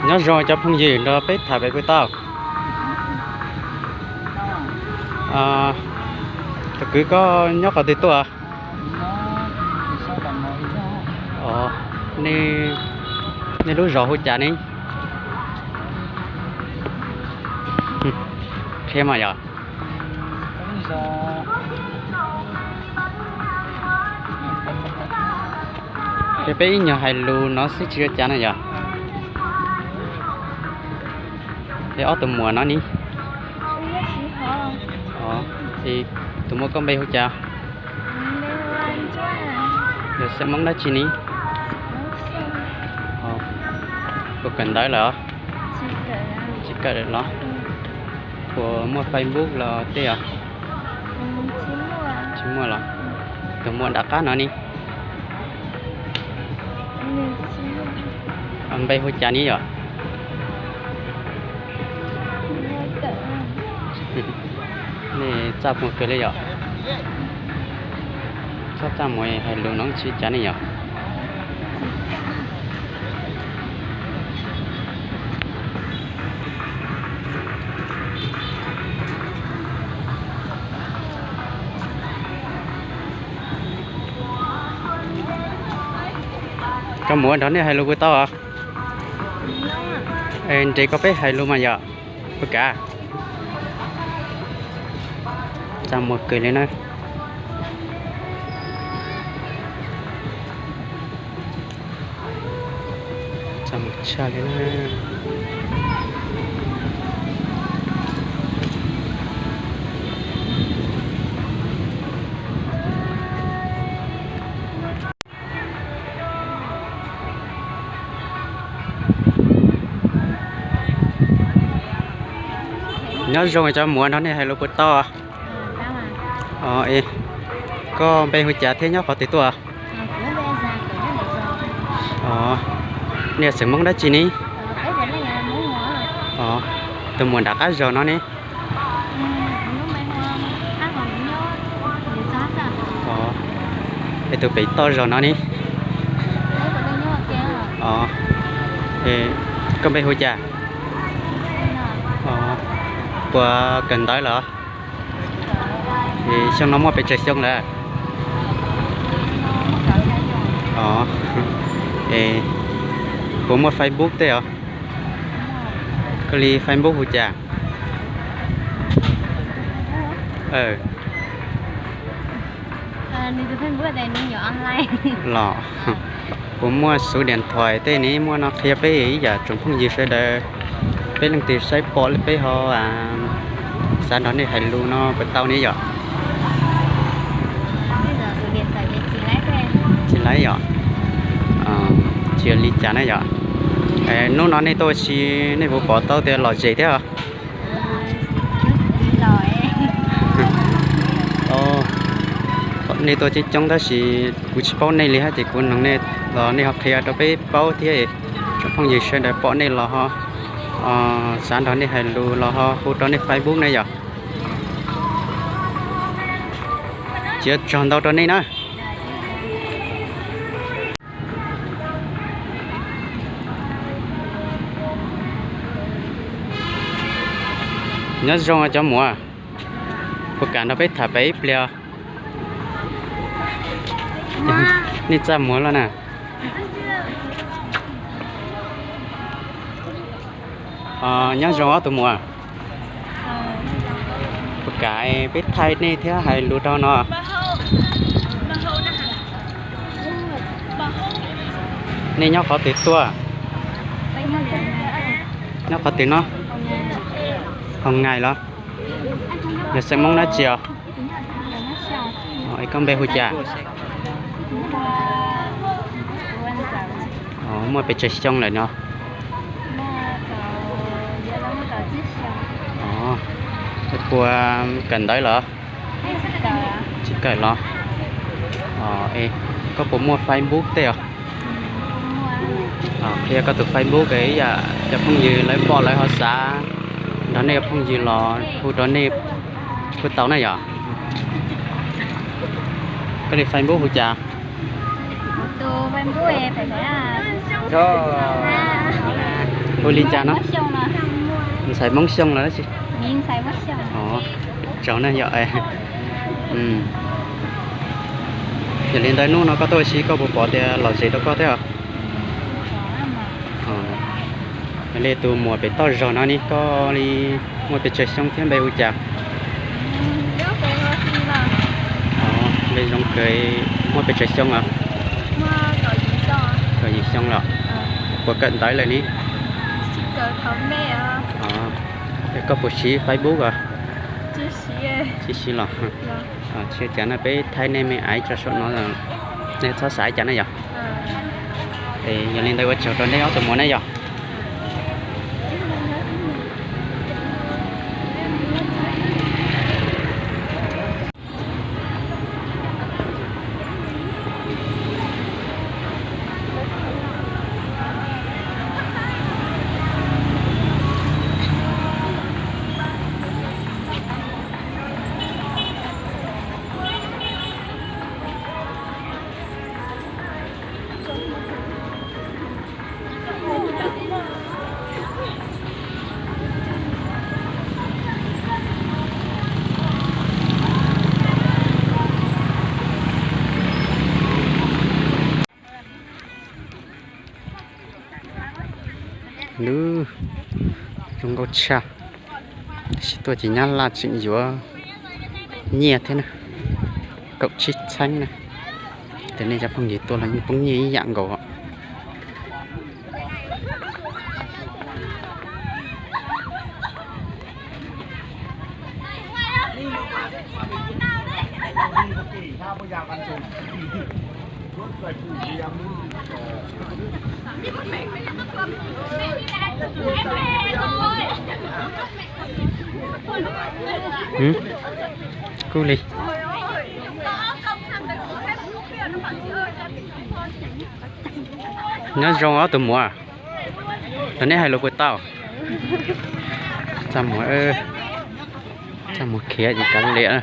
Nyob zoo cov phooj ywg, nrog peb tham pem puas tau? Tus kwv, koj nyob qhov twg tuaj? Nej lub zos hu cas ne? Qhia mas yom. Ces peb ib nyuag hais lus no xwb tsis ua cas na yom. Es ob tug muam no ne? Tus muam, koj npe hu cas? Yog xeem Hmoob dab tsi ne? Puas kawm ntawv lawm? Tsis kawm los? Puas muaj Facebook los tej os? Tsis muaj los? Tus muam nram qab no ne? Npe hu cas ne yom? Nej txaj muag kawg li yom. Txhob txaj muag hais lus no tsis cas ne yom. Koj muam, nrog nej hais lus puas tau? Nres koj peb hais lus mas yom. Puas kam? Txaj muag kawg li na. Txaj muag tshaj li na. Nyob zoo cov muam, nrog nej hais lus puas tau? Koj npe hu cas thiab nyob qhov twg tuaj? Nej yog xeem Hmoob dab tsi ne? Tus muam nram qab zos no ne? Es tus pem toj zos no ne? Koj npe hu cas? Puas kawm ntawv lawm? Xyoo no muaj pes tsawg xyoo lawm? Puas muaj Facebook tej os? Koj li Facebook hu cas? Los puas muaj xuv diam thoim tej ne, muaj no qhia peb ib yam tsoom phooj ywg sawv daws, peb leej twg saib pom peb ho xav nrog nej hais lus no puas tau ne yom? Tsis laib yom? Tsis ua li cas na yom. Hnub no nej tuaj ua si, nej puas pom tau tias lom zem thiab? Nej tuaj coob coob tab sis kuv tsis paub nej li hab ces kuv noog nej los nej ho qhia rau peb paub thiab. Tsoom phooj ywg sawv daws pom nej los ho xav nrog nej hais lus los ho hu rau nej Facebook na yom. Tsis ua tsaug ntau rau nej na. Nyob zoo cov muam, puas kam nrog peb tham pem ib pliag? Nej txaj muag lawm na. Nyob zoo ob tug muam, puas kam peb thaij nej thiab hais lus rau no? Nej nyob qhov twg tuaj? Nyob qhov twg no? Hoo Nyais los? Yog xeem Hmoob dab tsi os? Es koj npe hu cas? Muaj pes tsawg xyoo lawm no? Puas kawm ntawv los? Tsis kawm los? Koj puas muaj Facebook tej os? Qhia koj tus Facebook ib yam cov phooj ywg lawv pom lawv ho xav nrog nej ua phooj ywg los hu rau nej puas tau na yom. Koj li Facebook hu cas? Hu li cas no? Ntxhais Hmoob Xyooj los dab tsi? Tsaug na yom. Yog li ntawd hnub no koj tuaj ua si koj puas pom tias lom zem rau koj thiab os? Yog li tus muam pem toj zog no ne koj li muaj pes tsawg xyoo thiab npe hu cas? Npe Zoo Kawg, muaj pes tsawg xyoo os? Kaum yim xyoo los? Puas kawm ntawv lawm ne? Koj puas siv Facebook os? Tsis siv los? Tsis ua cas no, peb thaij nej me aiv tso saum no, nej txhob xav cas na yom. Es yog li ntawd ua tsaug rau nej ob tug muam na yom. Lub zoo nkauj tshaj, tab sis tuaj ces Nyab Laj tseem yuav nyiaj thiab na, kaum tsib txheeb na. Ces nej cov phooj ywg tuaj los yeej poob nyiaj ib yam nkaus. Kuj li. Nyob zoo ob tug muam, los neb hais lus puas tau? Txaj muag, txaj muag khiav ces kav liam.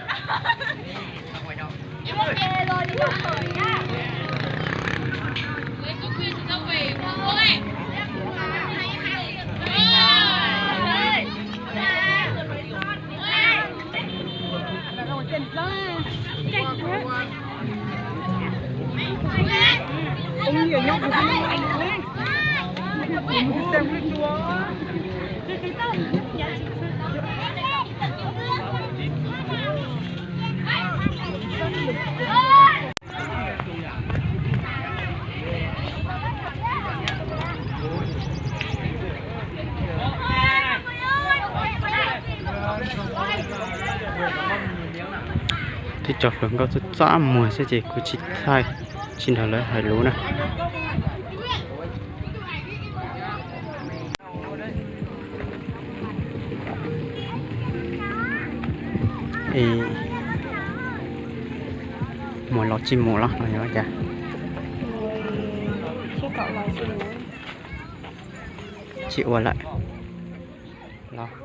Twb tso hluas nkauj txaj txaj muag xwb ces kuv tsis thaij, tsis nrog lawv hais lus na. Muam los tsis mus los no yog cas? Tsis ua lawm los.